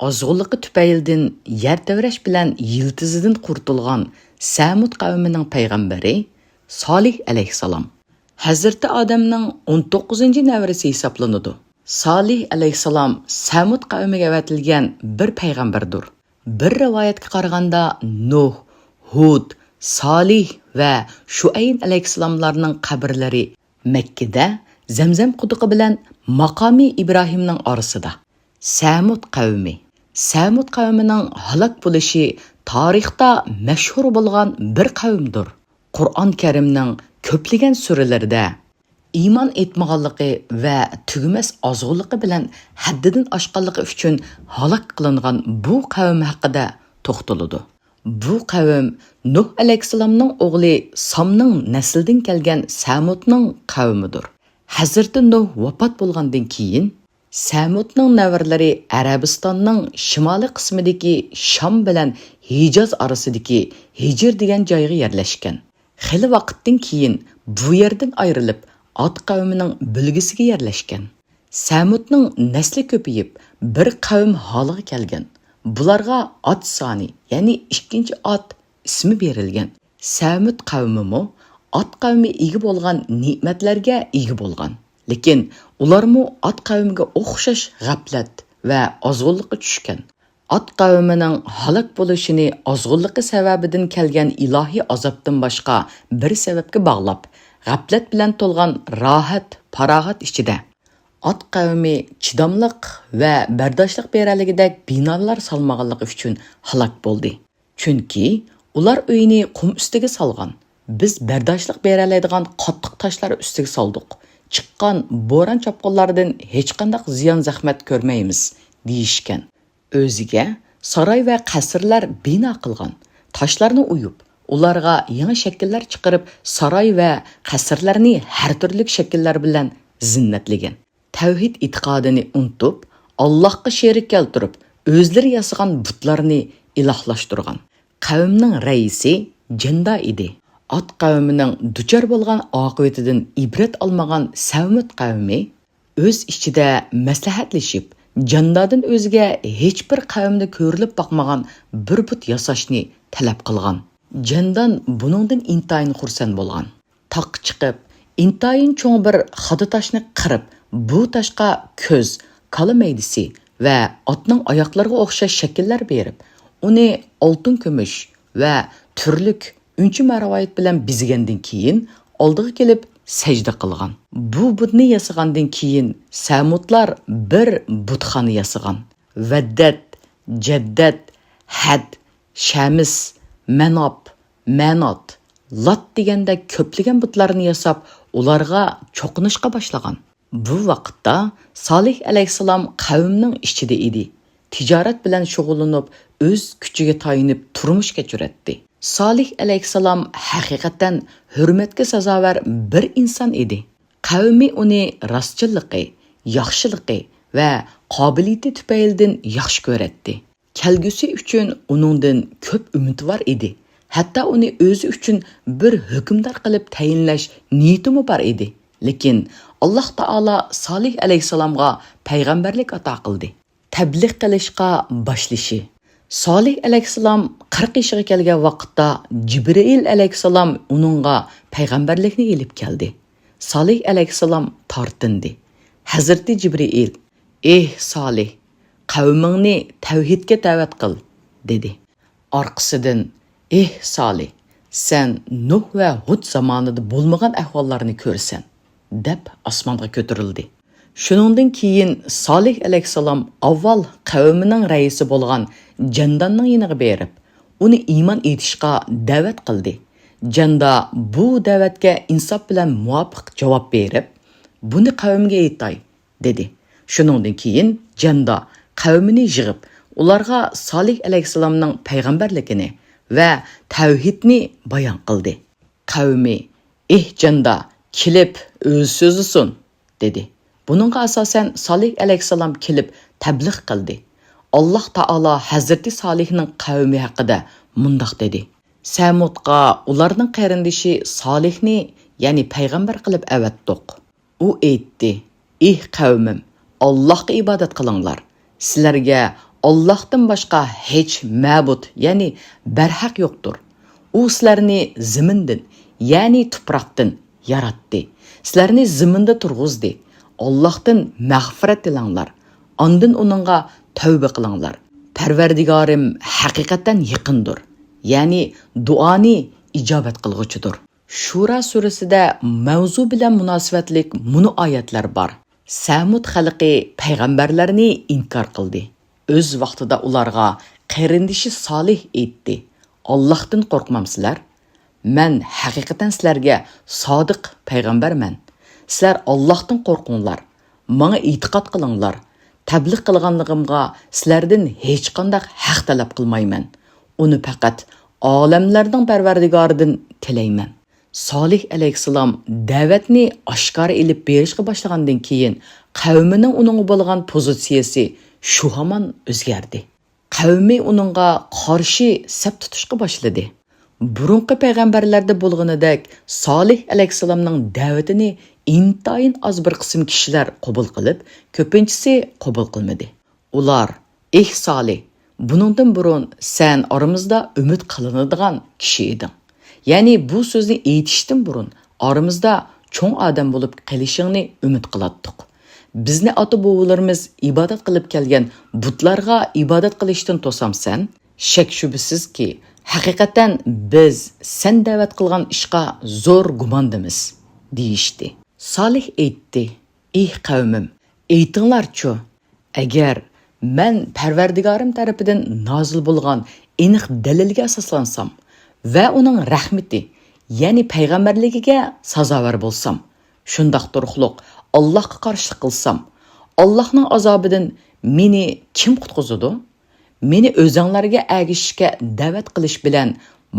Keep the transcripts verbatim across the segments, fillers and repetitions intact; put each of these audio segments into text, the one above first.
ئازغۇنلۇقى تۈپەيلىدىن يەر تەۋرەش بىلەن يىلتىزىدىن قۇرتۇلغان سەمۇد قەۋمىنىڭ پەيغەمبىرى سالىھ ئەلەيھىسسالام. ھەزرىتى ئادەمنىڭ ئون توققۇزىنچى نەۋرىسى ھېسابلىنىدۇ. سالىھ ئەلەيھىسسالام سەمۇد قەۋمىگە ئەۋەتىلگەن بىر پەيغەمبەردۇر. بىر رىۋايەتكە قارىغاندا، نۇھ، ھۇد، سالىھ ۋە شۇئەين ئەلەيھىسسالاملارنىڭ قەبرىلىرى مەككىدە زەمزەم قۇدۇقى بىلەن ماقامى ئىبراھىمنىڭ ئارىسىدا. سەمۇد قەۋمى. سەمۇد قەۋمىنىڭ ھالاك بولۇشى تارىختا مەشھۇر بولغان بىر قەۋمدۇر. قۇرئان كەرىمنىڭ كۆپلىگەن سۈرىلىرىدە ئىمان ئېيتمىغانلىقى ۋە تۈگىمەس ئازغۇنلۇقى بىلەن ھەددىدىن ئاشقانلىقى ئۈچۈن ھالاك قىلىنغان بۇ قەۋم ھەققىدە توختىلىدۇ. بۇ قەۋم نۇھ ئەلەيھىسسالامنىڭ ئوغلى سامنىڭ نەسلىدىن كەلگەن سەمۇدنىڭ قەۋمىدۇر. ھەزرىتى نۇھ ۋاپات بولغاندىن كېيىن، سەمۇدنىڭ نەۋرىلىرى ئەرەبىستاننىڭ شىمالىي قىسمىدىكى شام بىلەن ھىجاز ئارىسىدىكى ھىجر دېگەن جايغا يەرلەشكەن. خېلى ۋاقىتتىن كېيىن بۇ يەردىن ئايرىلىپ، ئاد قەۋمىنىڭ بۆلگىسىگە يەرلەشكەن. سەمۇدنىڭ نەسلى كۆپىيىپ، بىر قەۋم ھالىغا كەلگەن. بۇلارغا ئاد سانى، يەنى ئىككىنچى ئاد ئىسمى بېرىلگەن. سەمۇد قەۋمىمۇ ئاد قەۋمى ئىگە بولغان نېمەتلەرگە ئىگە بولغان. لېكىن ئۇلارمۇ ئاد قەۋمىگە ئوخشاش غەپلەت ۋە ئازغۇنلۇققا چۈشكەن. ئاد قەۋمىنىڭ ھالاك بولۇشىنى ئازغۇنلۇقى سەۋەبىدىن كەلگەن ئىلاھىي ئازابتىن باشقا بىر سەۋەبكە باغلاپ، غەپلەت بىلەن تولغان راھەت، پاراغەت ئىچىدە. ئاد قەۋمى چىداملىق ۋە بەرداشلىق بېرەلىگۈدەك بىنالار سالمىغانلىقى ئۈچۈن ھالاك بولدى. چۈنكى ئۇلار ئۆيىنى قۇم ئۈستىگە سالغان. بىز بەرداشلىق بېرەلەيدىغان قاتتىق تاشلار ئۈستىگە سالدۇق. چىققان بوران-چاپقۇنلاردىن ھېچقانداق زىيان-زەخمەت كۆرمەيمىز، دېيىشكەن. ئۆزىگە ساراي ۋە قەسىرلەر بىنا قىلغان. تاشلارنى ئويۇپ، ئۇلارغا يېڭى شەكىللەر چىقىرىپ، ساراي ۋە قەسىرلەرنى ھەر تۈرلۈك شەكىللەر بىلەن زىننەتلىگەن. تەۋھىد ئېتىقادىنى ئۇنتۇپ، ئاللاھقا شېرىك كەلتۈرۈپ، ئۆزلىرى ياسىغان بۇتلارنى ئىلاھلاشتۇرغان. قەۋمنىڭ رەئىسى جەندا ئىدى. ئاد قەۋمىنىڭ دۇچار بولغان ئاقىۋىتىدىن ئىبرەت ئالمىغان سەمۇد قەۋمى ئۆز ئىچىدە مەسلىھەتلىشىپ، جەندادىن ئۆزگە ھېچبىر قەۋمدە كۆرۈلۈپ باقمىغان بىر بۇت ياساشنى تەلەپ قىلغان. جەندان بۇنىڭدىن ئىنتايىن خۇرسەن بولغان. تاغقا چىقىپ، ئىنتايىن چوڭ بىر خادا تاشنى قىرىپ، بۇ تاشقا كۆز، كالا مەيدىسى ۋە ئاتنىڭ ئاياقلىرىغا ئوخشاش شەكىللەر بېرىپ، ئۇنى ئالتۇن، كۈمۈش ۋە تۈرلۈك ئۈنچە-مەرۋايىت بىلەن بېزىگەندىن كېيىن، ئالدىغا كېلىپ سەجدە قىلغان. بۇ بۇتنى ياسىغاندىن كېيىن، سەمۇدلار بىر بۇتخانا ياسىغان. ۋەددەت، جەددەت، ھەد، شەمس، مەناپ، مەنات، لات دېگەندەك كۆپلىگەن بۇتلارنى ياساپ، ئۇلارغا چوقۇنۇشقا باشلىغان. بۇ ۋاقىتتا سالىھ ئەلەيھىسسالام قەۋمنىڭ ئىچىدە ئىدى. تىجارەت بىلەن شۇغۇللىنىپ، ئۆز كۈچىگە تايىنىپ تۇرمۇش كەچۈرەتتى. سالىھ ئەلەيھىسسالام ھەقىقەتەن ھۆرمەتكە سازاۋەر بىر ئىنسان ئىدى. قەۋمى ئۇنى راستچىللىقى، ياخشىلىقى ۋە قابىلىيىتى تۈپەيلىدىن ياخشى كۆرەتتى. كەلگۈسى ئۈچۈن ئۇنىڭدىن كۆپ ئۈمىدى بار ئىدى. ھەتتا ئۇنى ئۆزى ئۈچۈن بىر ھۆكۈمدار قىلىپ تەيىنلەش نىيىتىمۇ بار ئىدى. لېكىن ئاللاھ تائالا سالىھ ئەلەيھىسسالامغا پەيغەمبەرلىك ئاتا قىلدى. تەبلىغ قىلىشقا باشلىشى. سالىھ ئەلەيھىسسالام قىرىق يېشىغا كەلگەن ۋاقىتتا جىبرىئىل ئەلەيھىسسالام ئۇنىڭغا پەيغەمبەرلىكنى ئېلىپ كەلدى. سالىھ ئەلەيھىسسالام تارتىندى. ھەزرىتى جىبرىئىل، «ئېھ سالىھ، قەۋمىڭنى تەۋھىدكە دەۋەت قىل» دېدى. ئارقىسىدىن، «ئېھ سالىھ، سەن نۇھ ۋە ھۇد زامانىدا بولمىغان ئەھۋاللارنى كۆرىسەن» دەپ ئاسمانغا كۆتۈرۈلدى. شۇنىڭدىن كېيىن سالىھ ئەلەيھىسسالام ئاۋۋال قەۋمىنىڭ رەئىسى بولغان جەنداننىڭ يېنىغا بېرىپ، ئۇنى ئىمان ئېيتىشقا دەۋەت قىلدى. جەندا بۇ دەۋەتكە ئىنساپ بىلەن مۇۋاپىق جاۋاب بېرىپ، «بۇنى قەۋمگە ئېيتاي» دېدى. شۇنىڭدىن كېيىن جەندا قەۋمىنى يىغىپ، ئۇلارغا سالىھ ئەلەيھىسسالامنىڭ پەيغەمبەرلىكىنى ۋە تەۋھىدنى بايان قىلدى. قەۋمى، «ئېھ جەندا، كېلىپ ئۆزى سۆزلىسۇن» دېدى. بۇنىڭغا ئاساسەن سالىھ ئەلەيھىسسالام كېلىپ تەبلىغ قىلدى. ئاللاھ تائالا ھەزرىتى سالىھنىڭ قەۋمى ھەققىدە مۇنداق دېدى: «سەمۇدقا ئۇلارنىڭ قېرىندىشى سالىھنى، يەنى پەيغەمبەر قىلىپ ئەۋەتتۇق. ئۇ ئېيتتى: ئېھ قەۋمىم، ئاللاھقا ئىبادەت قىلىڭلار. سىلەرگە ئاللاھتىن باشقا ھېچ مەبۇد، يەنى بەرھەق يوقتۇر. ئۇ سىلەرنى زېمىندىن، يەنى تۇپراقتىن ياراتتى. سىلەرنى زېمىندا تۇرغۇزدى. ئاللاھتىن مەغپىرەت تىلەڭلار. ئاندىن ئۇنىڭغا تەۋبە قىلىڭلار. پەرۋەردىگارىم ھەقىقەتەن يېقىندۇر. يەنى دۇئانى ئىجابەت قىلغۇچىدۇر. شۇرا سۈرىسىدە مەۋزۇ بىلەن مۇناسىۋەتلىك مۇنۇ ئايەتلەر بار. سەمۇد خەلقى پەيغەمبەرلەرنى ئىنكار قىلدى. ئۆز ۋاقتىدا ئۇلارغا قېرىندىشى سالىھ ئېيتتى: «ئاللاھتىن قورقمامسىلەر؟ مەن ھەقىقەتەن سىلەرگە سادىق پەيغەمبەرمەن. سىلەر ئاللاھتىن قورقۇڭلار. ماڭا ئېتىقاد قىلىڭلار. تەبلىغ قىلغانلىقىمغا سىلەردىن ھېچقانداق ھەق تەلەپ قىلمايمەن. ئۇنى پەقەت ئالەملەرنىڭ پەرۋەردىگارىدىن تىلەيمەن.» سالىھ ئەلەيھىسسالام دەۋەتنى ئاشكارا ئېلىپ بېرىشقا باشلىغاندىن كېيىن، قەۋمىنىڭ ئۇنىڭغا بولغان پوزىتسىيىسى شۇ ھامان ئۆزگەردى. قەۋمى ئۇنىڭغا قارشى سەپ تۇتۇشقا باشلىدى. بۇرۇنقى پەيغەمبەرلەردە بولغىنىدەك، سالىھ ئەلەيھىسسالامنىڭ دەۋىتىنى ئىنتايىن ئاز بىر قىسىم كىشىلەر قوبۇل قىلىپ، كۆپىنچىسى قوبۇل قىلمىدى. ئۇلار: «ئېھ سالىھ، بۇنىڭدىن بۇرۇن سەن ئارىمىزدا ئۈمىد قىلىنىدىغان كىشى ئىدىڭ. يەنى بۇ سۆزنى ئېيتىشتىن بۇرۇن ئارىمىزدا چوڭ ئادەم بولۇپ قېلىشىڭنى ئۈمىد قىلاتتۇق. بىزنى ئاتا-بوۋىلىرىمىز ئىبادەت قىلىپ كەلگەن بۇتلارغا ئىبادەت قىلىشتىن توسامسەن؟ شەك-شۈبھىسىزكى، ھەقىقەتەن بىز سەن دەۋەت قىلغان ئىشقا زور گۇماندىمىز» دېيىشتى. سالىھ ئېيتتى: «ئېھ قەۋمىم، ئېيتىڭلارچۇ، ئەگەر مەن پەرۋەردىگارىم تەرىپىدىن نازىل بولغان ئېنىق دەلىلگە ئاساسلانسام ۋە ئۇنىڭ رەھمىتى، يەنى پەيغەمبەرلىكىگە سازاۋەر بولسام، شۇنداق تۇرۇقلۇق ئاللاھقا قارشىلىق قىلسام، ئاللاھنىڭ ئازابىدىن مېنى كىم قۇتقۇزىدۇ؟ مېنى ئۆزۈڭلارگە ئەگىشىشكە دەۋەت قىلىش بىلەن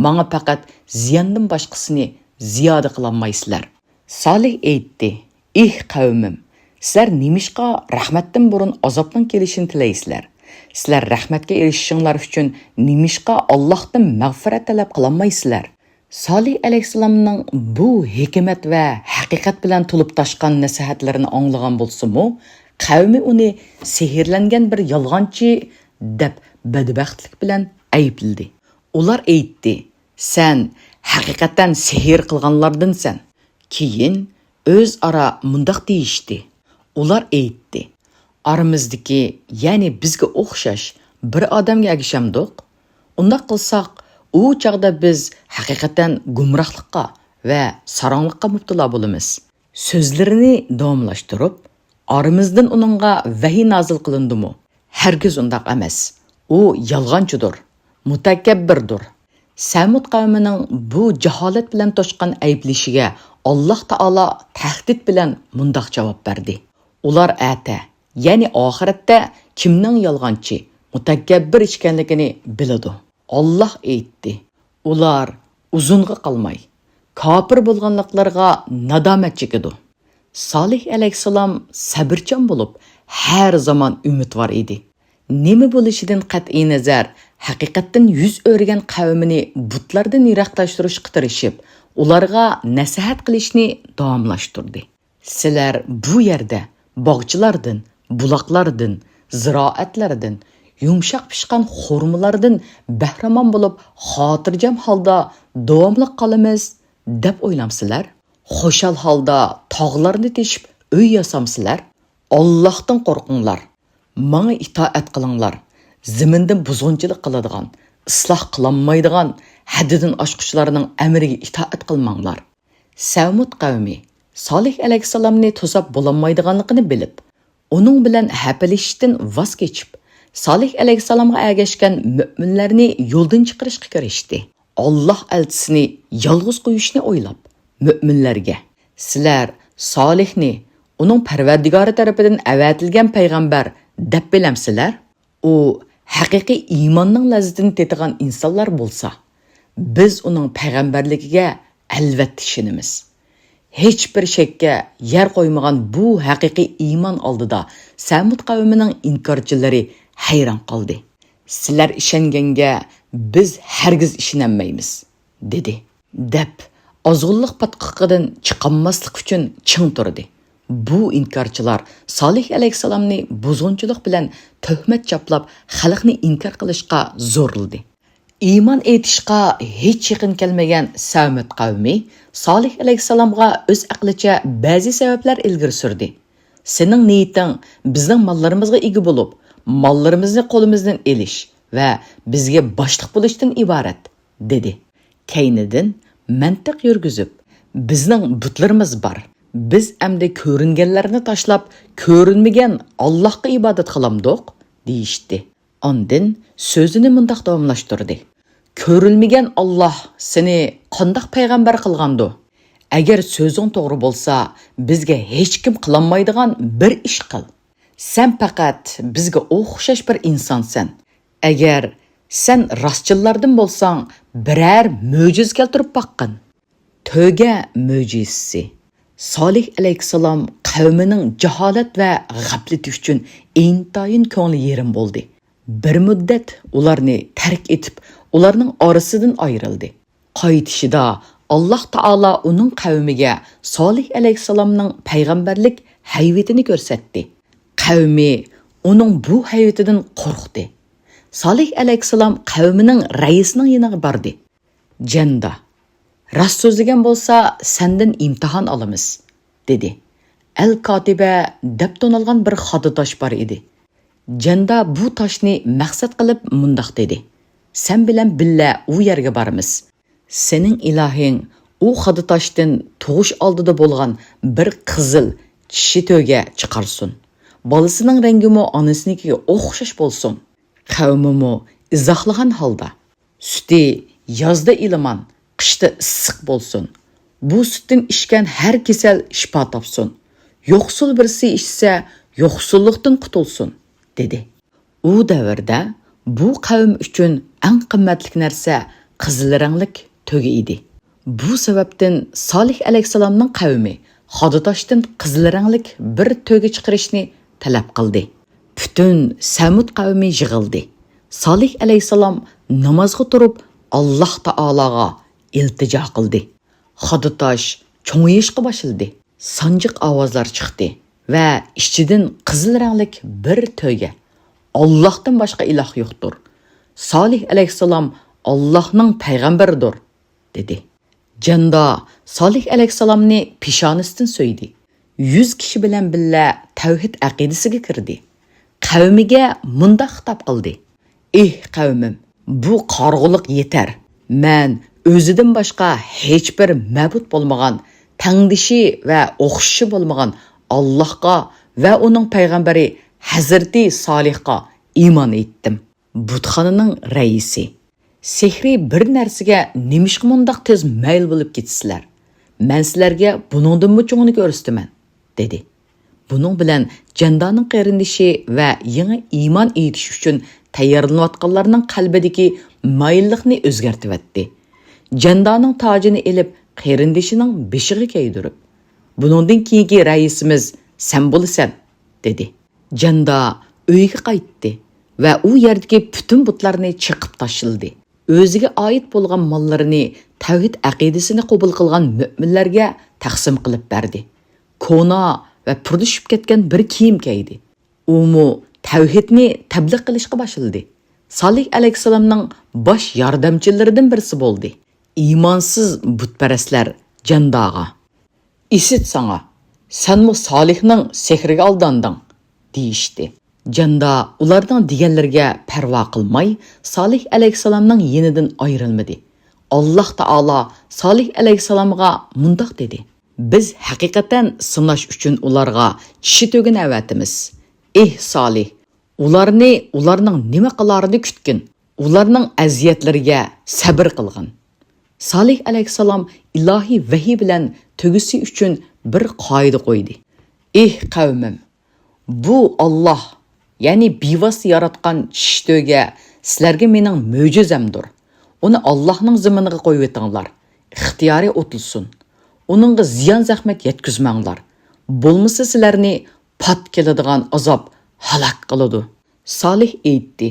ماڭا پەقەت زىياندىن باشقىسىنى زىيادە قىلالمايسىلەر.» سالىھ ئېيتتى: «ئېھ قەۋمىم، سىلەر نېمىشقا رەھمەتتىن بۇرۇن ئازابنىڭ كېلىشىنى تىلەيسىلەر؟ سىلەر رەھمەتكە ئېرىشىشىڭلار ئۈچۈن نېمىشقا ئاللاھتىن مەغپىرەت تەلەپ قىلالمايسىلەر؟» سالىھ ئەلەيھىسسالامنىڭ بۇ ھېكمەت ۋە ھەقىقەت بىلەن تولۇپ تاشقان نەسىھەتلىرىنى ئاڭلىغان بولسىمۇ، قەۋمى ئۇنى سېھىرلەنگەن بىر يالغانچى دەپ بەدبەختلىك بىلەن ئەيىبلىدى. ئۇلار ئېيتتى: «سەن ھەقىقەتەن سېھىر قىلغانلاردىنسەن.» كېيىن ئۆزئارا مۇنداق دېيىشتى. ئۇلار ئېيتتى: «ئارىمىزدىكى، يەنى بىزگە ئوخشاش بىر ئادەمگە ئەگىشەمدۇق؟ ئۇنداق قىلساق، ئۇ چاغدا بىز ھەقىقەتەن گۇمراھلىققا ۋە ساراڭلىققا مۇپتىلا بولىمىز.» سۆزلىرىنى داۋاملاشتۇرۇپ، «ئارىمىزدىن ئۇنىڭغا ۋەھىي نازىل قىلىندىمۇ؟ ھەرگىز ئۇنداق ئەمەس. ئۇ يالغانچىدۇر، مۇتەكەببىردۇر.» سەمۇد قەۋمىنىڭ بۇ جاھالەت بىلەن توشقان ئەيىبلىشىگە ئاللاھ تائالا تەھدىت بىلەن مۇنداق جاۋاب بەردى: «ئۇلار ئەتە، يەنى ئاخىرەتتە كىمنىڭ يالغانچى، مۇتەكەببىر ئىكەنلىكىنى بىلىدۇ.» ئاللاھ ئېيتتى: «ئۇلار ئۇزۇنغا قالماي، كاپىر بولغانلىقلىرىغا نادامەت چېكىدۇ.» سالىھ ئەلەيھىسسالام سەبرچان بولۇپ، ھەر زامان ئۈمىدۋار ئىدى. نېمە بولۇشىدىن قەتئىينەزەر، ھەقىقەتتىن يۈز ئۆرۈگەن قەۋمىنى بۇتلاردىن يىراقلاشتۇرۇشقا تىرىشىپ، ئۇلارغا نەسىھەت قىلىشنى داۋاملاشتۇردى. «سىلەر بۇ يەردە باغچىلاردىن، بۇلاقلاردىن، زىرائەتلەردىن، يۇمشاق پىشقان خورمىلاردىن بەھرىمەن بولۇپ، خاتىرجەم ھالدا داۋاملىق قالىمىز دەپ ئويلامسىلەر؟ خۇشال ھالدا تاغلارنى تېشىپ ئۆي ياسامسىلەر؟ ئاللاھتىن قورقۇڭلار، ماڭا ئىتائەت قىلىڭلار. زېمىندىن بۇزغۇنچىلىق قىلىدىغان، ئىسلاھ قىلالمايدىغان، ھەددىدىن ئاشقۇچىلارنىڭ ئەمرىگە ئىتائەت قىلماڭلار.» سەمۇد قەۋمى سالىھ ئەلەيھىسسالامنى توساپ بولالمايدىغانلىقىنى بىلىپ، ئۇنىڭ بىلەن ھەپىلىشىشتىن ۋاز كېچىپ، سالىھ ئەلەيھىسسالامغا ئەگەشكەن مۆمىنلەرنى يولدىن چىقىرىشقا كىرىشتى. ئاللاھ ئەلچىسىنى يالغۇز قويۇشنى ئويلاپ، مۆمىنلەرگە: «سىلەر سالىھنى ئۇنىڭ پەرۋەردىگارى تەرىپىدىن ئەۋەتىلگەن پەيغەمبەر دەپ بىلەمسىلەر؟ ئۇ ھەقىقىي ئىماننىڭ لەززىتىنى تېتىغان ئىنسانلار بولسا، بىز ئۇنىڭ پەيغەمبەرلىكىگە ئەلۋەتتە ئىشىنىمىز.» ھېچبىر شەككە يەر قويمىغان بۇ ھەقىقىي ئىمان ئالدىدا سەمۇد قەۋمىنىڭ ئىنكارچىلىرى ھەيران قالدى. «سىلەر ئىشەنگەنگە بىز ھەرگىز ئىشىنەلمەيمىز» دېدى، دەپ، ئازغۇنلۇق پاتقىقىدىن چىقالماسلىق ئۈچۈن چىڭ تۇردى. بۇ ئىنكارچىلار سالىھ ئەلەيھىسسالامنى بۇزغۇنچىلىق بىلەن تۆھمەت چاپلاپ، خەلقنى ئىنكار قىلىشقا زورلىدى. ئىمان ئېيتىشقا ھېچ يېقىن كەلمىگەن سەمۇد قەۋمى سالىھ ئەلەيھىسسالامغا ئۆز ئەقلىچە بەزى سەۋەبلەر ئىلگىرى سۈردى. «سېنىڭ نىيىتىڭ بىزنىڭ ماللىرىمىزغا ئىگە بولۇپ، ماللىرىمىزنى قولىمىزدىن ئېلىش ۋە بىزگە باشلىق بولۇشتىن ئىبارەت» دېدى. كەينىدىن مەنتىق يۈرگۈزۈپ، «بىزنىڭ بۇتلىرىمىز بار. بىز ئەمدى كۆرۈنگەنلەرنى تاشلاپ، كۆرۈنمىگەن ئاللاھقا ئىبادەت قىلامدۇق؟» دېيىشتى. ئاندىن سۆزىنى مۇنداق داۋاملاشتۇردى: «كۆرۈلمىگەن ئاللاھ سېنى قانداق پەيغەمبەر قىلغاندۇ؟ ئەگەر سۆزۈڭ توغرا بولسا، بىزگە ھېچكىم قىلالمايدىغان بىر ئىش قىل. سەن پەقەت بىزگە ئوخشاش بىر ئىنسانسەن. ئەگەر سەن راستچىللاردىن بولساڭ، بىرەر مۆجىزە كەلتۈرۈپ باققىن.» تۆگە مۆجىزىسى. سالىھ ئەلەيھىسسالام قەۋمىنىڭ جاھالەت ۋە غەپلىتى ئۈچۈن ئىنتايىن كۆڭلى يېرىم بولدى. بىر مۇددەت ئۇلارنى تەرك ئېتىپ، ئۇلارنىڭ ئارىسىدىن ئايرىلدى. قايتىشىدا ئاللاھ تائالا ئۇنىڭ قەۋمىگە سالىھ ئەلەيھىسسالامنىڭ پەيغەمبەرلىك ھەيۋىتىنى كۆرسەتتى. قەۋمى ئۇنىڭ بۇ ھەيۋىتىدىن قورقتى. سالىھ ئەلەيھىسسالام قەۋمىنىڭ رەئىسىنىڭ يېنىغا باردى. «جەندە، راست سۆزلىگەن بولسا، سەندىن ئىمتىھان ئالىمىز» دېدى. ئەل كاتىبە دەپ تونۇلغان بىر خادا تاش بار ئىدى. جەندە بۇ تاشنى مەقسەت قىلىپ مۇنداق دېدى: «سەن بىلەن بىللە ئۇ يەرگە بارىمىز. سېنىڭ ئىلاھىڭ ئۇ خادا تاشتىن تۇغۇش ئالدىدا بولغان بىر قىزىل چىشى تۆگە چىقارسۇن. بالىسىنىڭ رەڭگىمۇ ئانىسىنىڭكىگە ئوخشاش بولسۇن.» قەۋمىمۇ ئىزاھلىغان ھالدا: «سۈتى يازدا ئىلمان، قىشتا ئىسسىق بولسۇن. بۇ سۈتتىن ئىچكەن ھەر كېسەل شىپا تاپسۇن. يوقسۇل بىرسى ئىچسە، يوقسۇللۇقتىن قۇتۇلسۇن» دېدى. ئۇ دەۋردە بۇ قەۋم ئۈچۈن ئەڭ قىممەتلىك نەرسە قىزىل رەڭلىك تۆگە ئىدى. بۇ سەۋەبتىن سالىھ ئەلەيھىسسالامنىڭ قەۋمى خادا تاشتىن قىزىل رەڭلىك بىر تۆگە چىقىرىشنى تەلەپ قىلدى. پۈتۈن سەمۇد قەۋمى يىغىلدى. سالىھ ئەلەيھىسسالام نامازغا تۇرۇپ، ئاللاھ تائالاغا ئىلتىجا قىلدى. خادا تاش چوڭىيىشقا باشلىدى. سانجىق ئاۋازلار چىقتى ۋە ئىچىدىن قىزىل رەڭلىك بىر تۆگە: «ئاللاھتىن باشقا ئىلاھ يوقتۇر. سالىھ ئەلەيھىسسالام ئاللاھنىڭ پەيغەمبىرىدۇر» دېدى. جەندا سالىھ ئەلەيھىسسالامنى پېشانىسىدىن سۆيدى. يۈز كىشى بىلەن بىللە تەۋھىد ئەقىدىسىگە كىردى. قەۋمىگە مۇنداق خىتاب قىلدى: «ئېھ قەۋمىم، بۇ قارىغۇلۇق يېتەر! مەن ئۆزىدىن باشقا ھېچبىر مەبۇد بولمىغان، تەڭدىشى ۋە ئوخشىشى بولمىغان ئاللاھقا ۋە ئۇنىڭ پەيغەمبىرى ھەزرىتى سالىھقا ئىمان ئېيتتىم.» بۇتخانىنىڭ رەئىسى: «سېھرىي بىر نەرسىگە نېمىشقا مۇنداق تېز مەيىل بولۇپ كېتىسىلەر؟ مەن سىلەرگە بۇنىڭدىنمۇ چوڭىنى كۆرسىتىمەن» دېدى. بۇنىڭ بىلەن جەندانىڭ قېرىندىشى ۋە يېڭى ئىمان ئېيتىش ئۈچۈن تەييارلىنىۋاتقانلارنىڭ قەلبىدىكى مايىللىقنى ئۆزگەرتىۋەتتى. جەندانىڭ تاجىنى ئېلىپ، قېرىندىشىنىڭ بېشىغا كىيدۈرۈپ، «بۇنىڭدىن كېيىنكى رەئىسىمىز سەن بولىسەن» دېدى. جەندا ئۆيىگە قايتتى ۋە ئۇ يەردىكى پۈتۈن بۇتلارنى چېقىپ تاشلىدى. ئۆزىگە ئائىت بولغان ماللىرىنى تەۋھىد ئەقىدىسىنى قوبۇل قىلغان مۆمىنلەرگە تەقسىم قىلىپ بەردى. كونا ۋە پۇرلىشىپ كەتكەن بىر كىيىم كىيدى. ئۇمۇ تەۋھىدنى تەبلىغ قىلىشقا باشلىدى. سالىھ ئەلەيھىسسالامنىڭ باش ياردەمچىلىرىدىن بىرسى بولدى. ئىمانسىز بۇتپەرەسلەر جەنداغا: «ئىسىت ساڭا، سەنمۇ سالىھنىڭ سېھرىگە ئالداندىڭ» دېيىشتى. جەندا ئۇلارنىڭ دېگەنلىرىگە پەرۋا قىلماي، سالىھ ئەلەيھىسسالامنىڭ يېنىدىن ئايرىلمىدى. ئاللاھ تائالا سالىھ ئەلەيھىسسالامغا مۇنداق دېدى: «بىز ھەقىقەتەن سىناش ئۈچۈن ئۇلارغا چىشى تۆگىنى ئەۋەتىمىز. ئېھ سالىھ، ئۇلارنى ئۇلارنىڭ نېمە قىلارىنى كۈتكىن، ئۇلارنىڭ ئەزىيەتلىرىگە سەبىر قىلغىن.» سالىھ ئەلەيھىسسالام ئىلاھىي ۋەھىي بىلەن تۆگىسى ئۈچۈن بىر قائىدە قويدى: «ئېھ قەۋمىم، بۇ ئاللاھ، يەنى بىۋاسىتە ياراتقان چىشى تۆگە سىلەرگە مېنىڭ مۆجىزەمدۇر. ئۇنى ئاللاھنىڭ زېمىنىغا قويۇۋېتىڭلار، ئىختىيارىي ئوتلىسۇن. ئۇنىڭغا زىيان-زەخمەت يەتكۈزمەڭلار، بولمىسا سىلەرنى پات كېلىدىغان ئازاب ھالاك قىلىدۇ.» سالىھ ئېيتتى: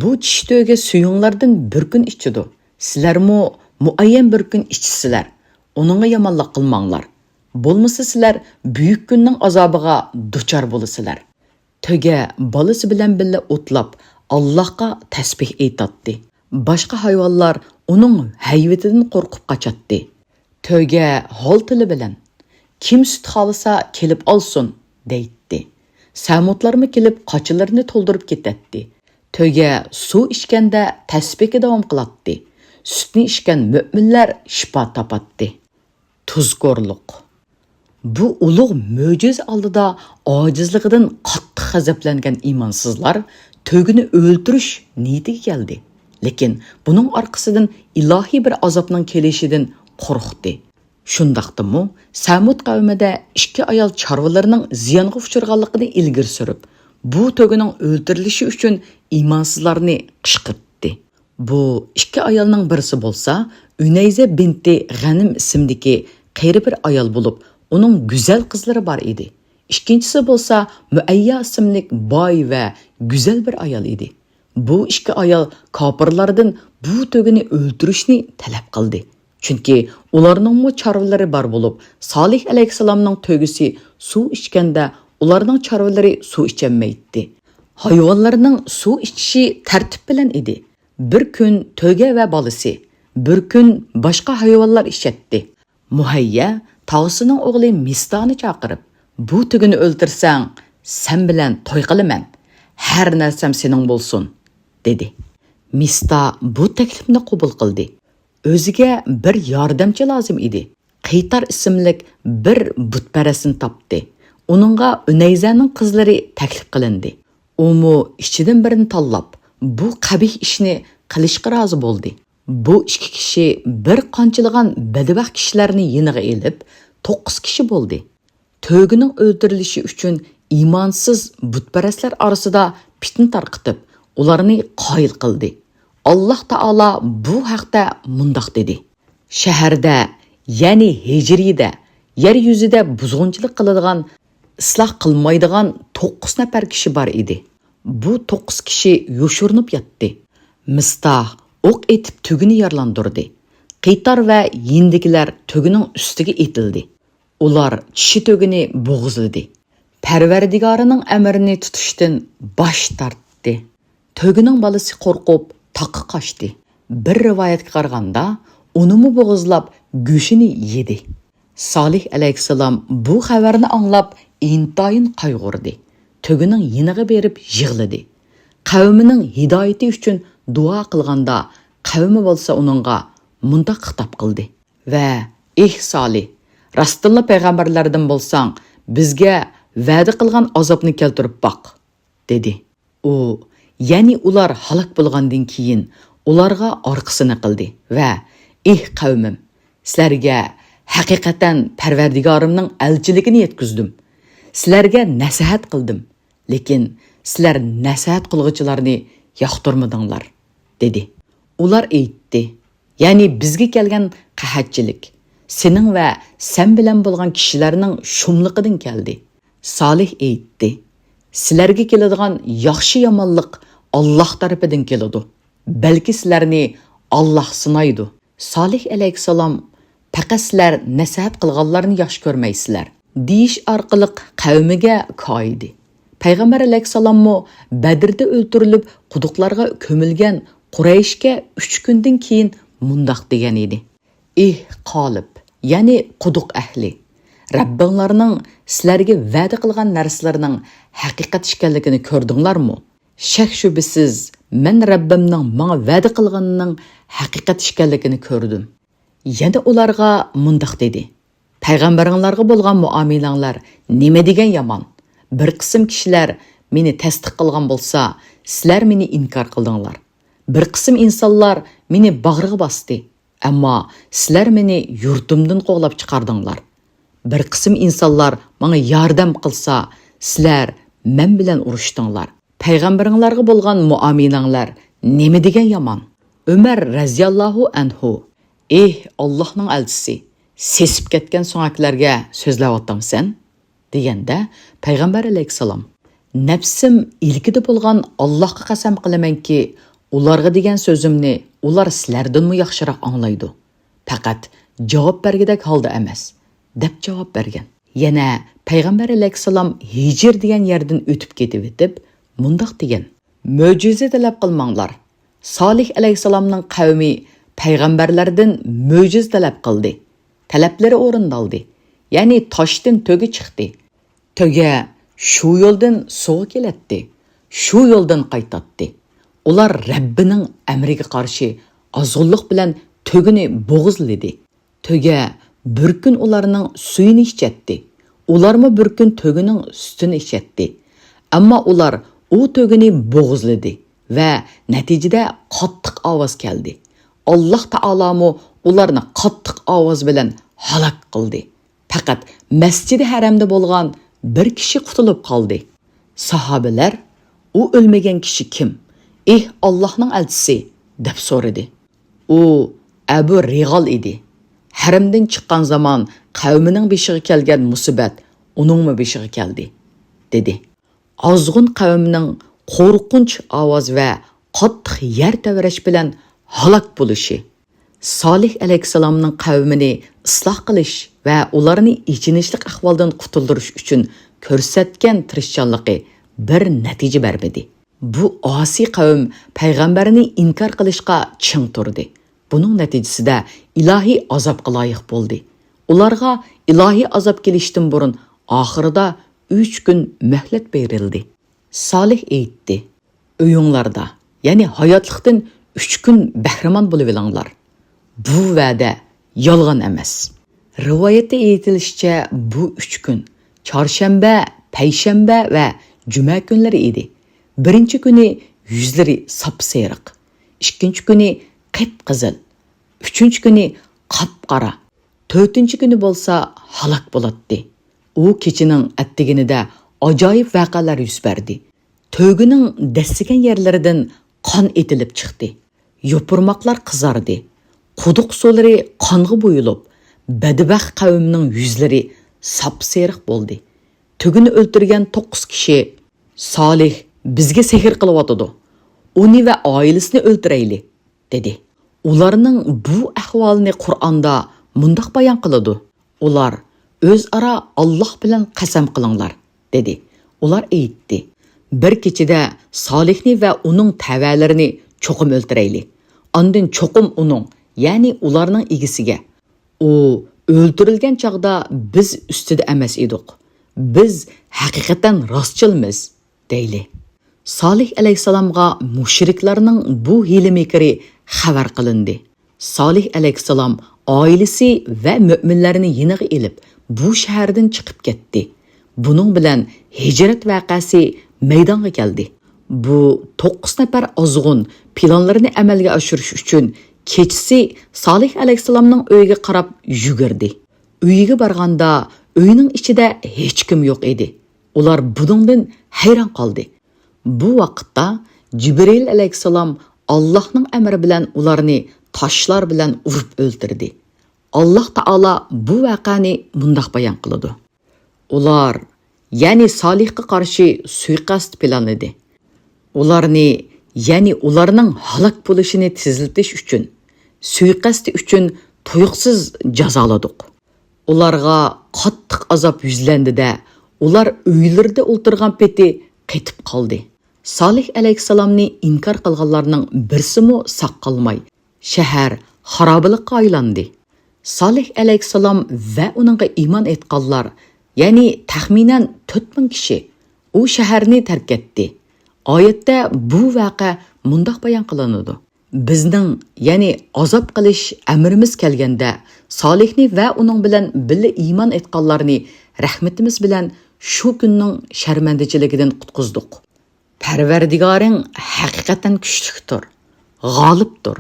«بۇ چىشى تۆگە سۈيۈڭلاردىن بىر كۈن ئىچىدۇ. سىلەرمۇ مۇئەييەن بىر كۈن ئىچىسىلەر. ئۇنىڭغا يامانلىق قىلماڭلار. بولمىسا سىلەر بۈيۈك كۈننىڭ ئازابىغا دۇچار بولىسىلەر. تۆگە بالىسى بىلەن بىللە ئوتلاپ، ئاللاھقا تەسبىھ ئېيتاتتى. باشقا ھايۋانلار ئۇنىڭ ھەيۋىتىدىن قورقۇپ قاچاتتى. تۆگە ھال تىلى بىلەن، «كىم سۈت خالىسا كېلىپ ئالسۇن» دەيتتى. سەمۇتلارمۇ كېلىپ قاچىلىرىنى تولدۇرۇپ كېتەتتى. تۆگە سۇ ئىچكەندە تەسبىھى داۋام قىلاتتى. سۈتنى ئىچكەن مۆمىنلەر شىپا تاپاتتى. تۇزكورلۇق. بۇ ئۇلۇغ مۆجىزە ئالدىدا ئاجىزلىقىدىن قاتتىق غەزەپلەنگەن ئىمانسىزلار تۆگىنى ئۆلتۈرۈش نىيىتىگە كەلدى. لېكىن بۇنىڭ ئارقىسىدىن ئىلاھىي بىر ئازابنىڭ كېلىشىدىن قورقتى. شۇنداقتىمۇ سەمۇد قەۋمىدە ئىككى ئايال چارۋىلىرىنىڭ زىيانغا ئۇچرىغانلىقىنى ئىلگىرى سۈرۈپ، بۇ تۆگىنىڭ ئۆلتۈرۈلۈشى ئۈچۈن ئىمانسىزلارنى قىشقىرتتى. بۇ ئىككى ئايالنىڭ بىرسى بولسا ئۈنەيزە بىنتى غەنىم ئىسىمدىكى قېرى بىر ئايال بولۇپ، ئۇنىڭ گۈزەل قىزلىرى بار ئىدى. ئىككىنچىسى بولسا مۇئەييا ئىسىملىك باي ۋە گۈزەل بىر ئايال ئىدى. بۇ ئىككى ئايال كاپىرلاردىن بۇ تۆگىنى ئۆلتۈرۈشنى تەلەپ قىلدى. چۈنكى ئۇلارنىڭمۇ چارۋىلىرى بار بولۇپ، سالىھ ئەلەيھىسسالامنىڭ تۆگىسى سۇ ئىچكەندە ئۇلارنىڭ چارۋىلىرى سۇ ئىچەلمەيتتى. ھايۋانلارنىڭ سۇ ئىچىشى تەرتىپ بىلەن ئىدى. بىر كۈن تۆگە ۋە بالىسى، بىر كۈن باشقا ھايۋانلار ئىچەتتى. مۇھەييە تاغىسىنىڭ ئوغلى مىستانى چاقىرىپ، «بۇ تۆگىنى ئۆلتۈرسەڭ، سەن بىلەن توي قىلىمەن. ھەر نەرسەم سېنىڭ بولسۇن» دېدى. مىستا بۇ تەكلىپنى قوبۇل قىلدى. ئۆزىگە بىر ياردەمچى لازىم ئىدى. قىيتار ئىسىملىك بىر بۇتپەرەسنى تاپتى. ئۇنىڭغا ئۈنەيزەنىڭ قىزلىرى تەكلىپ قىلىندى. ئۇمۇ ئىچىدىن بىرىنى تاللاپ، بۇ قەبىھ ئىشنى قىلىشقا رازى بولدى. بۇ ئىككى كىشى بىر قانچىلىغان بەدبەخت كىشىلەرنى يېنىغا ئېلىپ، توققۇز كىشى بولدى. تۆگىنىڭ ئۆلتۈرۈلۈشى ئۈچۈن ئىمانسىز بۇتپەرەسلەر ئارىسىدا پىتنە تارقىتىپ، ئۇلارنى قايىل قىلدى. ئاللاھ تائالا بۇ ھەقتە مۇنداق دېدى: شەھەردە، يەنى ھىجرىيدە، يەر يۈزىدە بۇزغۇنچىلىق قىلىدىغان، ئىسلاھ قىلمايدىغان توققۇز نەپەر كىشى بار ئىدى. بۇ توققۇز كىشى يوشۇرۇنۇپ ياتتى. مىستاھ ئوق ئېتىپ تۆگىنى يارىلاندۇردى. قىيتار ۋە يېنىدىكىلەر تۆگىنىڭ ئۈستىگە ئېتىلدى. ئۇلار چىشى تۆگىنى بوغۇزلىدى. پەرۋەردىگارىنىڭ ئەمرىنى تۇتۇشتىن باش تارتتى. تۆگىنىڭ بالىسى قورقۇپ تاغقا قاچتى. بىر رىۋايەتكە قارىغاندا، ئۇنىمۇ بوغۇزلاپ گۆشىنى يېدى. سالىھ ئەلەيھىسسالام بۇ خەۋەرنى ئاڭلاپ ئىنتايىن قايغۇردى. تۆگىنىڭ يېنىغا بېرىپ يىغلىدى. قەۋمىنىڭ ھىدايىتى ئۈچۈن دۇئا قىلغاندا، قەۋمى بولسا ئۇنىڭغا مۇنداق خىتاب قىلدى: ۋە، ئېھ سالىھ، راستتىنلا پەيغەمبەرلەردىن بولساڭ، بىزگە ۋەدە قىلغان ئازابنى كەلتۈرۈپ باق، دېدى. ئۇ، يەنى ئۇلار ھالاك بولغاندىن كېيىن، ئۇلارغا ئارقىسىنى قىلدى ۋە، ئېھ قەۋمىم، سىلەرگە ھەقىقەتەن پەرۋەردىگارىمنىڭ ئەلچىلىكىنى يەتكۈزدۈم. سىلەرگە نەسىھەت قىلدىم، لېكىن سىلەر نەسىھەت قىلغۇچىلارنى ياقتۇرمىدىڭلار، دېدى. ئۇلار ئېيتتى: يەنى بىزگە كەلگەن قەھەتچىلىك سېنىڭ ۋە سەن بىلەن بولغان كىشىلەرنىڭ شۇملۇقىدىن كەلدى. سالىھ ئېيتتى: سىلەرگە كېلىدىغان ياخشى-يامانلىق ئاللاھ تەرىپىدىن كېلىدۇ. بەلكى سىلەرنى ئاللاھ سىنايدۇ. سالىھ ئەلەيھىسسالام: پەقەت سىلەر نەسىھەت قىلغانلارنى ياخشى كۆرمەيسىلەر، دېيىش ئارقىلىق قەۋمىگە كايىدى. پەيغەمبەر ئەلەيھىسسالاممۇ بەدىردە ئۆلتۈرۈلۈپ، قۇدۇقلارغا كۆمۈلگەن قۇرەيشكە ئۈچ كۈندىن كېيىن مۇنداق دېگەن ئىدى: ئېھ قالىب، يەنى قۇدۇق ئەھلى، رەببىڭلارنىڭ سىلەرگە ۋەدە قىلغان نەرسىلىرىنىڭ ھەقىقەت ئىكەنلىكىنى كۆردۈڭلارمۇ؟ شەك-شۈبھىسىز، مەن رەببىمنىڭ ماڭا ۋەدە قىلغىنىنىڭ ھەقىقەت ئىكەنلىكىنى كۆردۈم. يەنە ئۇلارغا مۇنداق دېدى: پەيغەمبىرىڭلارغا بولغان مۇئامىلەڭلار نېمە دېگەن يامان! بىر قىسىم كىشىلەر مېنى تەستىق قىلغان بولسا، سىلەر مېنى ئىنكار قىلدىڭلار. بىر قىسىم ئىنسانلار مېنى باغرىغا باستى، ئەمما سىلەر مېنى يۇرتۇمدىن قوغلاپ چىقاردىڭلار. بىر قىسىم ئىنسانلار ماڭا ياردەم قىلسا، سىلەر مەن بىلەن ئۇرۇشتۇڭلار. پەيغەمبىرىڭلارغا بولغان مۇئامىلەڭلار نېمە دېگەن يامان! ئۆمەر رەزىياللاھۇ ئەنھۇ: ئېھ، ئاللاھنىڭ ئەلچىسى، سېسىپ كەتكەن سۆڭەكلەرگە سۆزلەۋاتامسەن؟ دېگەندە، پەيغەمبەر ئەلەيھىسسالام: نەپسىم ئىلكىدە بولغان ئاللاھقا قەسەم قىلىمەنكى، ئۇلارغا دېگەن سۆزۈمنى ئۇلار سىلەردىنمۇ ياخشىراق ئاڭلايدۇ. پەقەت جاۋاب بەرگۈدەك ھالدا ئەمەس. دەپ جاۋاب بەرگەن. يەنە پەيغەمبەر ئەلەيھىسسالام ھىجىر دېگەن يەردىن ئۆتۈپ كېتىۋېتىپ، مۇنداق دېگەن: مۆجىزە تەلەپ قىلماڭلار. سالىھ ئەلەيھىسسالامنىڭ قەۋمى پەيغەمبەرلەردىن مۆجىزە تەلەپ قىلدى. تەلەپلىرى ئورۇندالدى. يەنى تاشتىن تۆگە چىقتى. تۆگە شۇ يولدىن سۇغا كېلەتتى، شۇ يولدىن قايتاتتى. ئۇلار رەببىنىڭ ئەمرىگە قارشى ئازغۇنلۇق بىلەن تۆگىنى بوغۇزلىدى. تۆگە بىر كۈن ئۇلارنىڭ سۈيىنى ئىچەتتى. ئۇلارمۇ بىر كۈن تۆگىنىڭ سۈتىنى ئىچەتتى. ئەمما ئۇلار ئۇ تۆگىنى بوغۇزلىدى ۋە نەتىجىدە قاتتىق ئاۋاز كەلدى. ئاللاھ تائالامۇ ئۇلارنى قاتتىق ئاۋاز بىلەن ھالاك قىلدى. پەقەت مەسجىدى ھەرەمدە بولغان بىر كىشى قۇتۇلۇپ قالدى. ساھابىلەر: «ئۇ ئۆلمىگەن كىشى كىم؟ ئېھ، ئاللاھنىڭ ئەلچىسى!» دەپ سورىدى. ئۇ ئەبۇ رىغال ئىدى. ھەرەمدىن چىققان زامان قەۋمىنىڭ بېشىغا كەلگەن مۇسىبەت ئۇنىڭمۇ بېشىغا كەلدى، دېدى. ئازغۇن قەۋمنىڭ قورقۇنچ ئاۋاز ۋە قاتتىق يەر تەۋرەش بىلەن ھالاك بولۇشى، سالىھ ئەلەيھىسسالامنىڭ قەۋمىنى ئىسلاھ قىلىش ۋە ئۇلارنى ئېچىنىشلىق ئەھۋالدىن قۇتۇلدۇرۇش ئۈچۈن كۆرسەتكەن تىرىشچانلىقى بىر نەتىجە بەرمىدى. بۇ ئاسىي قەۋم پەيغەمبەرنى ئىنكار قىلىشقا چىڭ تۇردى. بۇنىڭ نەتىجىسىدە ئىلاھىي ئازابقا لايىق بولدى. ئۇلارغا ئىلاھىي ئازاب كېلىشتىن بۇرۇن ئاخىرىدا ئۈچ كۈن مۆھلەت بېرىلدى. سالىھ ئېيتتى: «ئۆيۈڭلاردا، يەنى ھاياتلىقتىن ئۈچ كۈن بەھرىمەن بولۇۋېلىڭلار. بۇ ۋەدە يالغان ئەمەس.» رىۋايەتتە ئېيتىلىشىچە، بۇ ئۈچ كۈن چارشەنبە، پەيشەنبە ۋە جۈمە كۈنلىرى ئىدى. بىرىنچى كۈنى يۈزلىرى ساپسېرىق، ئىككىنچى كۈنى قىپقىزىل، ئۈچىنچى كۈنى قاپقارا، تۆتىنچى كۈنى بولسا ھالاك بولاتتى. ئۇ كېچىنىڭ ئەتىگىنىدە ئاجايىپ ۋەقەلەر يۈز بەردى. تۆگىنىڭ دەسسىگەن يەرلىرىدىن قان ئېتىلىپ چىقتى. يوپۇرماقلار قىزاردى. قۇدۇق سۇلىرى قانغا بويىلىپ، بەدبەخت قەۋمنىڭ يۈزلىرى ساپسېرىق بولدى. تۆگىنى ئۆلتۈرگەن توققۇز كىشى: «سالىھ بىزگە سېھىر قىلىۋاتىدۇ. ئۇنى ۋە ئائىلىسىنى ئۆلتۈرەيلى.» دېدى. ئۇلارنىڭ بۇ ئەھۋالىنى قۇرئاندا مۇنداق بايان قىلىدۇ: «ئۇلار ئۆزئارا ئاللاھ بىلەن قەسەم قىلىڭلار» دېدى. ئۇلار ئېيتتى: «بىر كېچىدە سالىھنى ۋە ئۇنىڭ تەۋەلىرىنى چوقۇم ئۆلتۈرەيلى. ئاندىن چوقۇم ئۇنىڭ، يەنى ئۇلارنىڭ ئىگىسىگە، ئۇ ئۆلتۈرۈلگەن چاغدا بىز ئۈستىدە ئەمەس ئىدۇق. بىز ھەقىقەتەن راستچىلمىز، دەيلى.» سالىھ ئەلەيھىسسالامغا مۇشرىكلارنىڭ بۇ ھىيلە-مىكرى خەۋەر قىلىندى. سالىھ ئەلەيھىسسالام ئائىلىسى ۋە مۆمىنلەرنى يېنىغا ئېلىپ، بۇ شەھەردىن چىقىپ كەتتى. بۇنىڭ بىلەن ھىجرەت ۋەقەسى مەيدانغا كەلدى. بۇ توققۇز نەپەر ئازغۇن پىلانلىرىنى ئەمەلگە ئاشۇرۇش ئۈچۈن كېچىسى سالىھ ئەلەيھىسسالامنىڭ ئۆيىگە قاراپ يۈگۈردى. ئۆيىگە بارغاندا ئۆينىڭ ئىچىدە ھېچكىم يوق ئىدى. ئۇلار بۇنىڭدىن ھەيران قالدى. بۇ ۋاقىتتا جىبرىئىل ئەلەيھىسسالام ئاللاھنىڭ ئەمرى بىلەن ئۇلارنى تاشلار بىلەن ئۇرۇپ ئۆلتۈردى. ئاللاھ تائالا بۇ ۋەقەنى مۇنداق بايان قىلىدۇ: «ئۇلار، يەنى سالىھقا قارشى سۇيىقەست پىلانلىدى. ئۇلارنى، يەنى ئۇلارنىڭ ھالاك بولۇشىنى تېزلىتىش ئۈچۈن، سۇيىقەستى ئۈچۈن تۇيۇقسىز جازالىدۇق. ئۇلارغا قاتتىق ئازاب يۈزلەندى-دە، ئۇلار ئۆيلىرىدە ئولتۇرغان پېتى قېتىپ قالدى. سالىھ ئەلەيھىسسالامنى ئىنكار قىلغانلارنىڭ بىرسىمۇ ساق قالماي، شەھەر خارابىلىققا ئايلاندى.» سالىھ ئەلەيھىسسالام ۋە ئۇنىڭغا ئىمان ئېيتقانلار، يەنى تەخمىنەن تۆت مىڭ كىشى ئۇ شەھەرنى تەرك ئەتتى. ئايەتتە بۇ ۋەقە مۇنداق بايان قىلىنىدۇ: «بىزنىڭ، يەنى ئازاب قىلىش ئەمرىمىز كەلگەندە، سالىھنى ۋە ئۇنىڭ بىلەن بىللە ئىمان ئېيتقانلارنى رەھمىتىمىز بىلەن شۇ كۈننىڭ شەرمەندىچىلىكىدىن قۇتقۇزدۇق. پەرۋەردىگارىڭ ھەقىقەتەن كۈچلۈكتۇر، غالىبتۇر.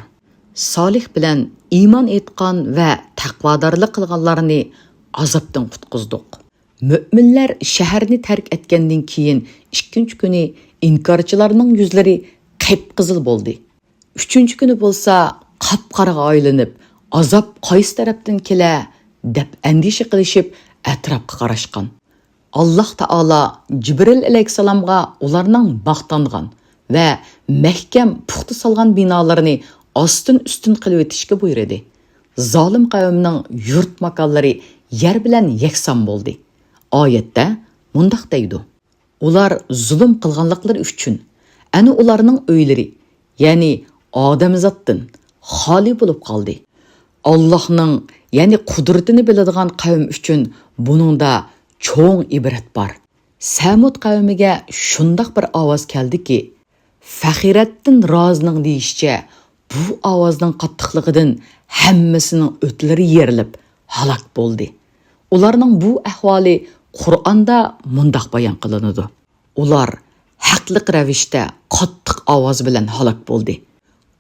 سالىھ بىلەن ئىمان ئېيتقان ۋە تەقۋادارلىق قىلغانلارنى ئازابتىن قۇتقۇزدۇق.» مۆمىنلەر شەھەرنى تەرك ئەتكەندىن كېيىن، ئىككىنچى كۈنى ئىنكارچىلارنىڭ يۈزلىرى قىپقىزىل بولدى. ئۈچىنچى كۈنى بولسا قاپقارىغا ئايلىنىپ، ئازاب قايسى تەرەپتىن كېلە دەپ ئەندىشە قىلىشىپ، ئەتراپقا قاراشقان. ئاللاھ تائالا جىبرىل ئەلەيھىسسالامغا ئۇلارنىڭ ماختانغان ۋە مەھكەم پۇختا سالغان بىنالىرىنى ئاستىن-ئۈستۈن قىلىۋېتىشكە بۇيرۇدى. زالىم قەۋمنىڭ يۇرت-ماكانلىرى يەر بىلەن يەكسان بولدى. ئايەتتە مۇنداق دەيدۇ: ئۇلار زۇلۇم قىلغانلىقلىرى ئۈچۈن، ئەنە ئۇلارنىڭ ئۆيلىرى، يەنى ئادەمزاتتىن خالىي بولۇپ قالدى. ئاللاھنىڭ، يەنى قۇدرىتىنى بىلىدىغان قەۋم ئۈچۈن بۇنىڭدا چوڭ ئىبرەت بار. سەمۇد قەۋمىگە شۇنداق بىر ئاۋاز كەلدىكى، فەخرەتتىن رازىنىڭ دېيىشىچە، بۇ ئاۋازنىڭ قاتتىقلىقىدىن ھەممىسىنىڭ ئۆتلىرى يېرىلىپ، ھالاك بولدى. ئۇلارنىڭ بۇ ئەھۋالى قۇرئاندا مۇنداق بايان قىلىنىدۇ: ئۇلار ھەقلىق رەۋىشتە قاتتىق ئاۋاز بىلەن ھالاك بولدى.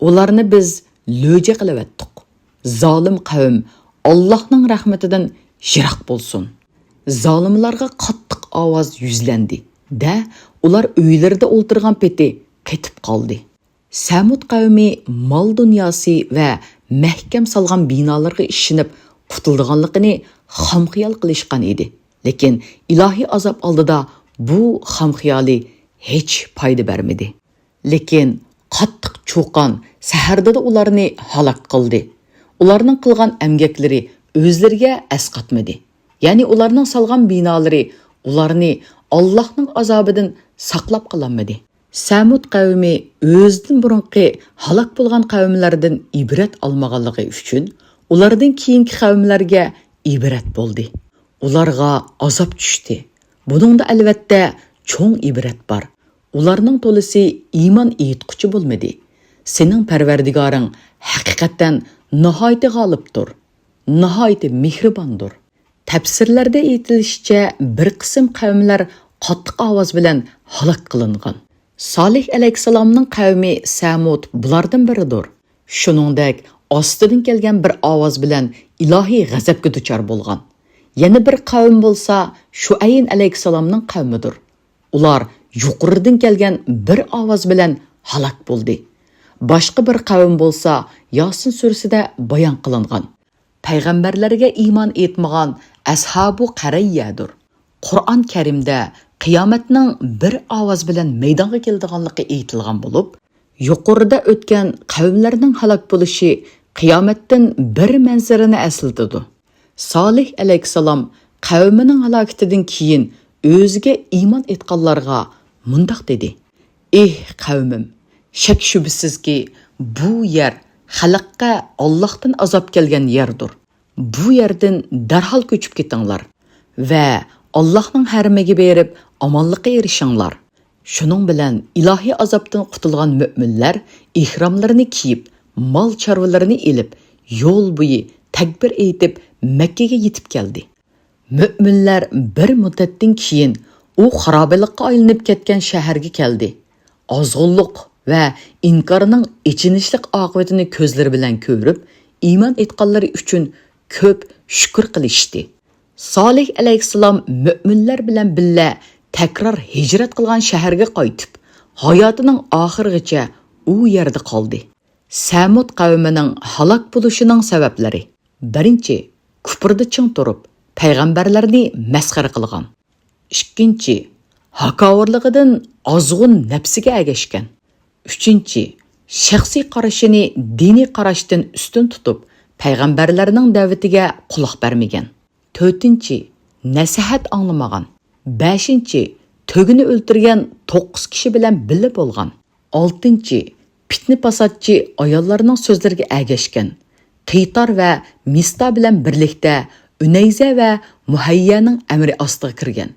ئۇلارنى بىز لۆجە قىلىۋەتتۇق. زالىم قەۋم ئاللاھنىڭ رەھمىتىدىن يىراق بولسۇن. زالىملارغا قاتتىق ئاۋاز يۈزلەندى دە، ئۇلار ئۆيلىرىدە ئولتۇرغان پېتى قېتىپ قالدى. سەمۇد قەۋمى مال دۇنياسى ۋە مەھكەم سالغان بىنالىرىغا ئىشىنىپ قۇتۇلىدىغانلىقىنى خام خىيال قىلىشقان ئىدى. لېكىن ئىلاھىي ئازاب ئالدىدا بۇ خام خىيالى ھېچ پايدا بەرمىدى. لېكىن قاتتىق چۇقان سەھەردىلا ئۇلارنى ھالاك قىلدى. ئۇلارنىڭ قىلغان ئەمگەكلىرى ئۆزلىرىگە ئەسقاتمىدى. يەنى ئۇلارنىڭ سالغان بىنالىرى ئۇلارنى ئاللاھنىڭ ئازابىدىن ساقلاپ قالالمىدى. سەمۇد قەۋمى ئۆزىدىن بۇرۇنقى ھالاك بولغان قەۋملەردىن ئىبرەت ئالمىغانلىقى ئۈچۈن، ئۇلاردىن كېيىنكى قەۋملەرگە ئىبرەت بولدى. ئۇلارغا ئازاب چۈشتى. بۇنىڭدا ئەلۋەتتە چوڭ ئىبرەت بار. ئۇلارنىڭ تولىسى ئىمان ئېيتقۇچى بولمىدى. سېنىڭ پەرۋەردىگارىڭ ھەقىقەتەن ناھايىتى غالىبتۇر، ناھايىتى مېھرىباندۇر. تەپسىرلەردە ئېيتىلىشىچە، بىر قىسىم قەۋملەر قاتتىق ئاۋاز بىلەن ھالاك قىلىنغان. سالىھ ئەلەيھىسسالامنىڭ قەۋمى سەمۇد بۇلاردىن بىرىدۇر. شۇنىڭدەك ئاستىدىن كەلگەن بىر ئاۋاز بىلەن ئىلاھىي غەزەپكە دۇچار بولغان. يەنە بىر قەۋم بولسا شۇئەين ئەلەيھىسسالامنىڭ قەۋمىدۇر. ئۇلار يۇقىرىدىن كەلگەن بىر ئاۋاز بىلەن ھالاك بولدى. باشقا بىر قەۋم بولسا ياسىن سۈرىسىدە بايان قىلىنغان پەيغەمبەرلەرگە ئىمان ئېيتمىغان ئەسھابۇ قەرەييەدۇر. قۇرئان كەرىمدە قىيامەتنىڭ بىر ئاۋاز بىلەن مەيدانغا كېلىدىغانلىقى ئېيتىلغان بولۇپ، يۇقىرىدا ئۆتكەن قەۋملەرنىڭ ھالاك بولۇشى قىيامەتتىن بىر مەنزىرىنى ئەسلىتىدۇ. سالىھ ئەلەيھىسسالام قەۋمىنىڭ ھالاكىتىدىن كېيىن ئۆزىگە ئىمان ئېيتقانلارغا مۇنداق دېدى: ئېھ قەۋمىم، شەك-شۈبھىسىزكى، بۇ يەر خەلققە ئاللاھتىن ئازاب كەلگەن يەردۇر. بۇ يەردىن دەرھال كۆچۈپ كېتىڭلار ۋە ئاللاھنىڭ ھەرىمىگە بېرىپ ئامانلىققا ئېرىشىڭلار. شۇنىڭ بىلەن ئىلاھىي ئازابتىن قۇتۇلغان مۆمىنلەر ئېھراملىرىنى كىيىپ، مال-چارۋىلىرىنى ئېلىپ، يول بويى تەكبىر ئېيتىپ، مەككىگە يېتىپ كەلدى. مۆمىنلەر بىر مۇددەتتىن كېيىن ئۇ خارابىلىققا ئايلىنىپ كەتكەن شەھەرگە كەلدى. ئازغۇنلۇق ۋە ئىنكارنىڭ ئېچىنىشلىق ئاقىۋىتىنى كۆزلىرى بىلەن كۆرۈپ، ئىمان ئېيتقانلىرى ئۈچۈن كۆپ شۈكۈر قىلىشتى. سالىھ ئەلەيھىسسالام مۆمىنلەر بىلەن بىللە تەكرار ھىجرەت قىلغان شەھەرگە قايتىپ، ھاياتىنىڭ ئاخىرىغىچە ئۇ يەردە قالدى. سەمۇد قەۋمىنىڭ ھالاك بولۇشىنىڭ سەۋەبلىرى. بىرىنچى، كۇپردا چىڭ تۇرۇپ، پەيغەمبەرلەرنى مەسخىرە قىلغان. ئىككىنچى، ھاكاۋۇرلۇقىدىن ئازغۇن نەپسىگە ئەگەشكەن. ئۈچىنچى، شەخسىي قارىشىنى دىنىي قاراشتىن ئۈستۈن تۇتۇپ، پەيغەمبەرلەرنىڭ دەۋىتىگە قۇلاق بەرمىگەن. تۆتىنچى، نەسىھەت ئاڭلىمىغان. بەشىنچى، تۆگىنى ئۆلتۈرگەن توققۇز كىشى بىلەن بىللە بولغان. ئالتىنچى، پىتنە-پاساتچى ئاياللارنىڭ سۆزلىرىگە ئەگەشكەن. قىيتار ۋە مىستا بىلەن بىرلىكتە ئۈنەيزە ۋە مۇھەييەنىڭ ئەمرى ئاستىغا كىرگەن.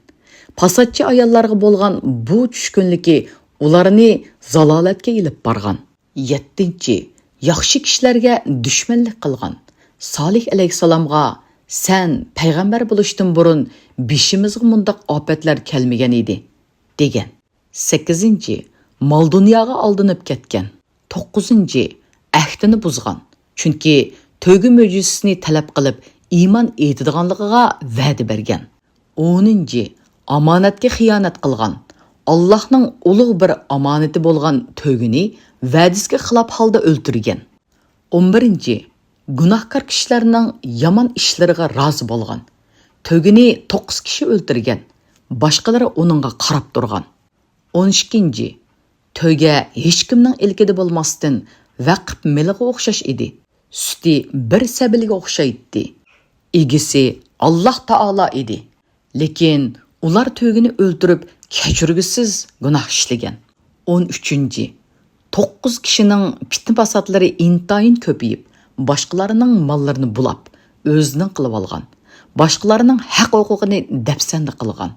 پاساتچى ئاياللارغا بولغان بۇ چۈشكۈنلۈكى ئۇلارنى زالالەتكە ئېلىپ بارغان. يەتتىنچى، ياخشى كىشىلەرگە دۈشمەنلىك قىلغان. سالىھ ئەلەيھىسسالامغا، «سەن پەيغەمبەر بولۇشتىن بۇرۇن بېشىمىزغا مۇنداق ئاپەتلەر كەلمىگەن ئىدى» دېگەن. سەككىزىنچى، مال-دۇنياغا ئالدىنىپ كەتكەن. توققۇزىنچى، ئەھدىنى بۇزغان. چۈنكى تۆگە مۆجىزىسىنى تەلەپ قىلىپ ئىمان ئېيتىدىغانلىقىغا ۋەدە بەرگەن. ئونىنچى، ئامانەتكە خىيانەت قىلغان. ئاللاھنىڭ ئۇلۇغ بىر ئامانىتى بولغان تۆگىنى ۋەدىسىگە خىلاپ ھالدا ئۆلتۈرگەن. ئون بىرىنچى، گۇناھكار كىشىلەرنىڭ يامان ئىشلىرىغا رازى بولغان. تۆگىنى توققۇز كىشى ئۆلتۈرگەن، باشقىلىرى ئۇنىڭغا قاراپ تۇرغان. ئون ئىككىنچى، تۆگە ھېچكىمنىڭ ئىلكىدە بولماستىن، ۋەقىپ مېلىغا ئوخشاش ئىدى. سۈتى بىر سەبىلىگە ئوخشايتتى. ئىگىسى ئاللاھ تائالا ئىدى. لېكىن ئۇلار تۆگىنى ئۆلتۈرۈپ، كەچۈرگۈسىز گۇناھ ئىشلىگەن. ئون ئۈچىنچى، توققۇز كىشىنىڭ پىتنە پاساتلىرى ئىنتايىن كۆپىيىپ، باشقىلارنىڭ ماللىرىنى بۇلاپ، ئۆزىنىڭ قىلىۋالغان، باشقىلارنىڭ ھەق ھوقۇقىنى دەپسەندە قىلغان،